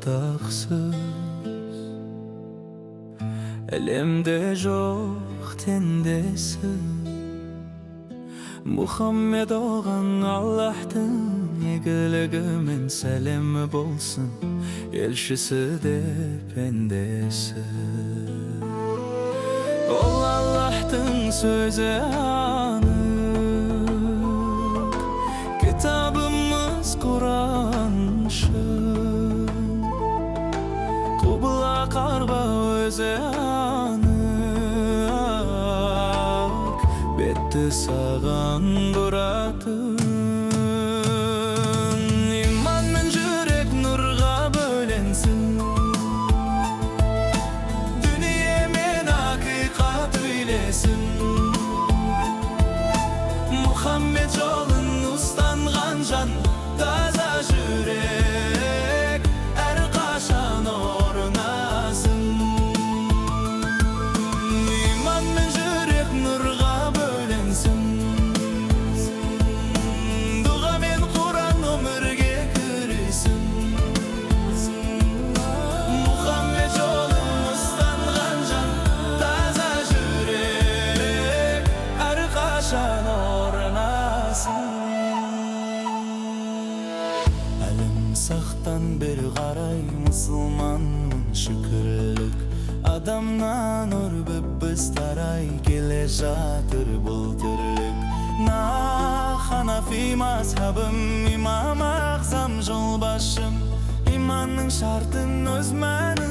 ортақсыз, әлемде жоқ теңдесі. Мұхаммед, оған Аллахтың игілігі мен сәлемі болсын, елшісі де пендесі. Ол Аллахтың сөзі анық, кітабымыз Құран шын. Құбыла қарға өзі анық, бетті саған бұратын. Иман мен жүрек нұрға бөленсін, дүние мен ақиқат үйлесін. Мұхаммед жолын ұстанған жан, таза жүрек әрқашан орнасын. Иман мен жүрек нұрға бөленсін, дұға мен Құран өмірге кірсін. Мұхаммед жолын ұстанған жан, таза жүрек әрқашан орнасын. Әлім сақтан бері қарай мұсылманмын, шүкірлік. Адамнан өрбіп біз тарай келе жатыр бұл тірлік. Ханафи мазхабым, имам ағзам жолбасшым, иманның шартын өз мәнін.